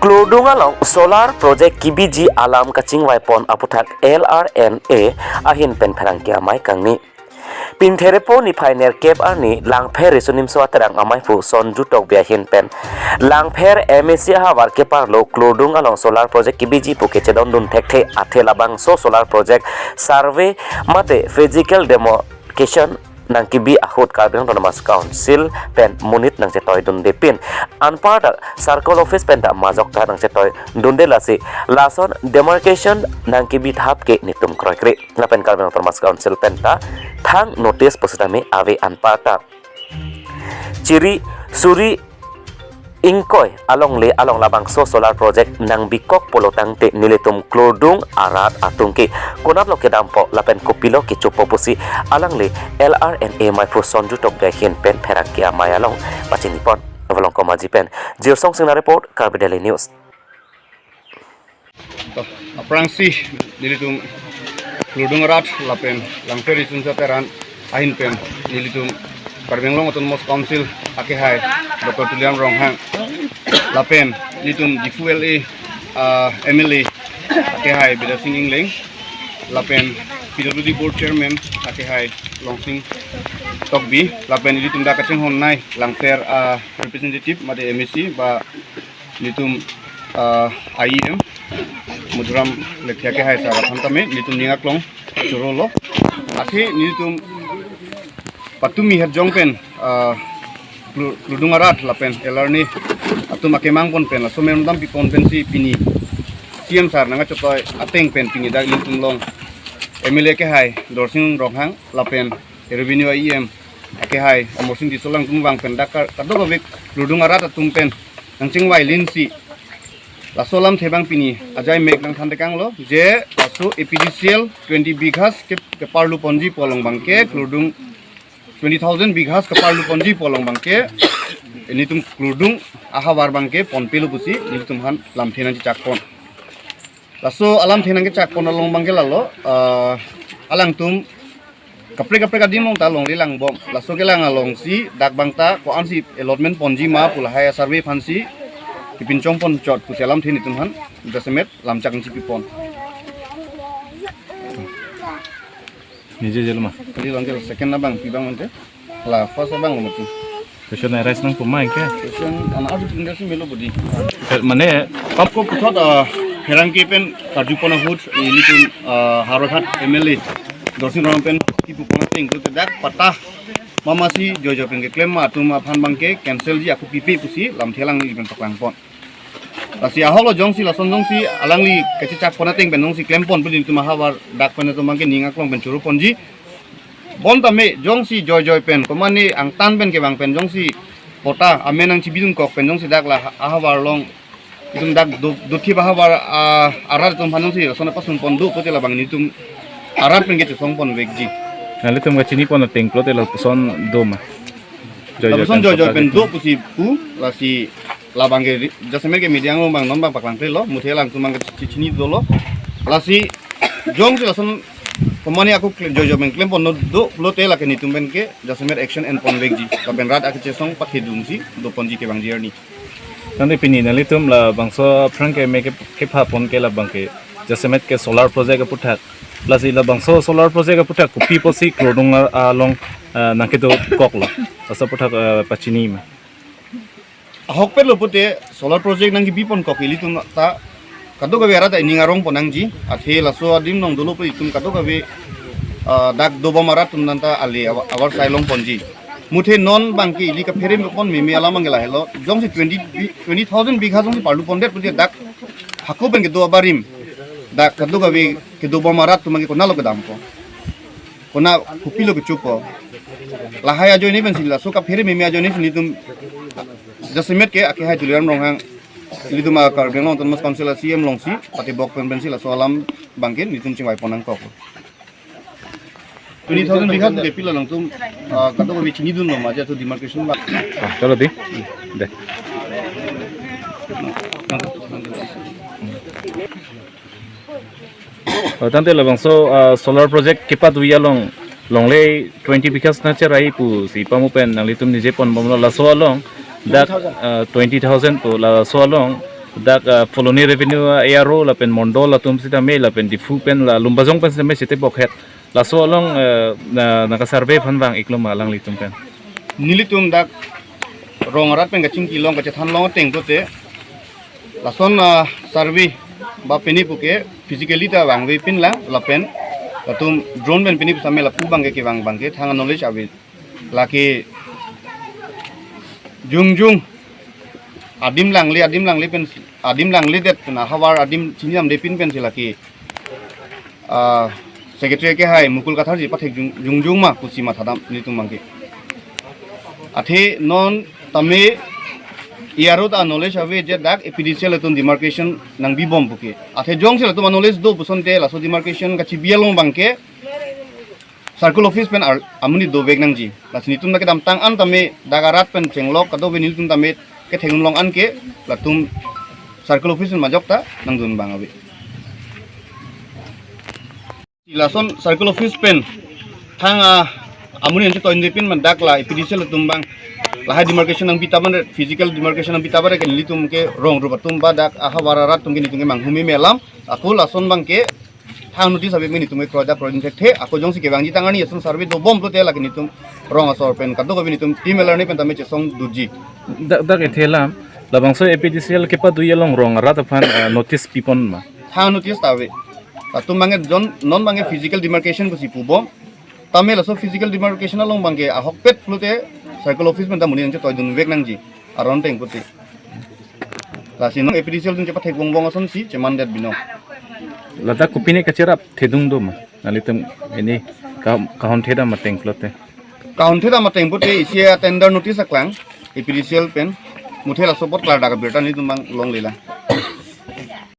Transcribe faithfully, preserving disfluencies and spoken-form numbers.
Klurdung along solar project kebiji alam kachingvaipon aputhak L R N A ahin pen pherangke amei kangni. Pingthir-e-po niphai nerkep arni Langpher Riso Nimso Aterang ameiphu Sonju Tokbi ahin pen Langpher M A C ahavar keparlo Klurdung along solar project kebiji pu kechedondun thekthe athe labangso solar project survey mate physical demarcation nangkebi ahut Karbi Anglong Autonomous Council pen monit nangchetoidunde pin anparta circle office penta majok ta nangchetoidunde, lasi lason demarcation nangkebi thap ke netum kroikre. Lapen Karbi Anglong Autonomous Council penta thang notice pusitame ave anparta. Chiri suri ingkoi alongle along labangso solar project nangbikok pulo tangte nelitum Klurdung arat atum ke konatlo kedampo lapen kopilo kechopo pusi alangli L R N A ameiphu Sonju Tokbi ahin pen pherangke amei along pachinipon. Volongkom Aji pen Jirsong Singnar report, Karbi Daily News. To, aphrangsi nelitum Klurdung arat lapen Langpher Riso Nimso Aterang ahin pen nelitum Karbi Anglong Autonomous Council akehai Doctor Tuliram Ronghang lapen nelitum Diphu L A, ah, M L A akehai Bidya Sing Engleng lapen P W D Board Chairman akehai Longsing Tokbi lapen nelitum dak kachinghonnei Langpher, ah, representative mate M A C ba nelitum, ah, I E M Madhuram Lekthe akehai sar aphan tame nelitum ning aklong chorolo. Athe nelitum patumi herjong pen, ah, Klu-, Klurdung arat lapen L R N A atum akemang pon pen laso mem dam pipon pensi pini C M sar nangkachetoi ateng pen pini dak nelitum along M L A akehai Dorsing Ronghang lapen Revenue I E M akehai Amarsing Tisso alangtum vang pen dak ka-, kadokave Klurdung arat atum pen nangchingvai linsi laso alamthe abang pini ajai mek nangthan tekanglo je laso A P D C L twenty bighas ke, keparlu ponji pu along abangke Klurdung twenty thousand bighas keparlu ponji pu along abangke nelitum Klurdung ahavar abangke ponpelo pusi nelitum aphan lamthe nangchechak pon. Laso alamthe nangkechak pon along abangke lalo, ah, alangtum kaprek kaprek adim along ta longle langbom. Laso kelang alongsi dak abang ta ko-ansi allotment ponji ma pu lahai a-survey aphansi kepinchong pon chot pusi alamthe nelitum aphan jasemet lamchak nangchipipon. Nije jelo ma. Kali lang ke second abang pi abang mante. La first abang mati. Question arise nangpo ma ke? Question ana adu tinggal si melo budi. Eh, mane, pap ko puthot, ah, pherangke pen karjupon ahut nelitum, ah, Howraghat M L A Dorsing Ronghang pen kipupon ateng ko dak patta ma masi joijoi pen keklem ma atum aphan abangke cancel ji, ako pipe pusi lamthe alangli pen paklangpon. Lasi ahoklo jongsi lason jongsi alangli kachechak pon ateng pen jongsi klempon pu nelitum ahavar dak pen atum abangke ning aklong pen choro ponji. Bonta me jongsi joijoi pen komane angtan pen kevang pen jongsi patta amen nangchibidun kok pen jongsi dak la ahavar along itum dak do, dothip ahavar, ah, arat atum aphan jongsi lason apasung pon do pulote labang nelitum arat pen kechesong ponvekji. Nanglitum kachinipon ateng pulote lapuson do ma? Joijoi lapuson pen joijoi patta pen keklem do pusi pu, lasi labang ke ri-, jasemet ke media along abang non abang paklangklelo, muthe alangtum abangke chi-, chini dolo. Lasi jongsi lason komane ako kle-, joijoi pen klempon do pulote lake nelitum pen ke jasemet action en ponvekji. Lapen rat akechesong pathedungsi do ponji kevangji arni. Tangte pini nanglitum labangso aphrang ke me ke, kepha pon ke labang ke jasemet ke solar project aputhak. Lasi labangso solar project aputhak kopi pusi Klurdung a-, along, ah, nangkedo koklo? Laso aputhak, ah, pachini ma. Ahokpetlo pute solar project nangkebipon kok ilitum ta kadokave arat ta ining arong pon nangji, athe laso adim along dolo pu itum kadokave, ah, dak dobom arat atum nanta ale awa-, ahavar sai long ponji. Muthe non abangke ili kaphere pon meme alam abangke lahelo. Jongsi twenty bi-, twenty thousand bigha jongsi parlu pondet pute dak hako pen kedo abarim, dak kadokave kedobom arat atum abangke konatlo kedampo, kona kopilo kechopo. Lahai ajoine pensi laso kaphere meme ajoine si nelitum jasemet ke akehai Tuliram Ronghang, nelitum a Karbi Anglong Autonomous Council a C M alongsi patebok pen pensi laso alam abangke nelitum chingvaipon nangkok. Twenty thousand bigha ke pilo alangtum, ah, kadokave chinidunlo ma je to demarcation ba. Ah, chalo di. De. Oh, tangte labangso, ah, solar project kepatwi along longle twenty bighas nangcherai pusi pamu pen nanglitum nije ponbomlo, laso along dak, ah, twenty thousand pu laso along Dak, ah, Phuloni Revenue, ah, A R O lapen Mondol atum sitame lapen Diphu pen la Lumbajong pen sitame chete bokhet. Laso along, eh, na, nangka survey aphan vang-iklo ma alanglitum pen? Nelitum dak rong arat pen kachingki long kachethan long ateng pulote lason, ah, survey ba pini puke physically ta vangve pinlang lapen latum drone pen pini pusitame lapu abangke kevang abangke thang knowledge ave. Lake jongjong adim langle, adim langle pen, adim langledet pen ahavar adim chinidamde pin pensi lake, ah, secretary akehai Mukul Katharji pathek jong, jongjong ma pusi mathadam nelitum abangke. Athe non tame A R O ta knowledge ave je dak A P D C L atum demarcation nangbibom puke. Athe jongsi latum knowledge do pusonte laso demarcation kachibi along abangke Circle Office pen ar-, amonit dovek nangji. Lasi nelitum dak kedamtang an tame dak arat pen chenglok kadokave nelitum tame kethek-un long anke latum Circle Office pen majok ta nangdun abang ave. Lason Circle Office pen thang, ah, amonit anchot toinde pin man dak la A P D C L atum abang lahai demarcation nangbi taban re, physical demarcation nangbi taban re ke nelitum ke rong rup atum ba dak ahavar arat atum ke nelitum ke manghumi melam. Ako lason abangke thang notice ave nelitum ke kroida kroidun thekthe. Ako jongsi kevangji tang arni ason survey dobom pulote lake nelitum rong asor pen kadokave nelitum team alarni pen tame chesong duji. Dak, dak ethela labangso A P D C L kepadoi along rong arat aphan, eh, notice pipon ma? Thang notice ta ave. Latum abangke jon non abangke physical demarcation pusi pubom. Tame laso physical demarcation along abangke ahokpet pulote Circle Office pen ta amonit anchot toidunvek nangji aron ateng pulote. Lasi non A P D C L atum chepathek bongbong asonsi chemandet binong. Ladak kopine kacherap thedung do ma? Nanglitum ini ka-, kahon thedam ateng pulote. Kahon thedam ateng pulote isi a tender notice aklang A P D C L pen muthe laso apot klardak abirta nelitum abang longlelang.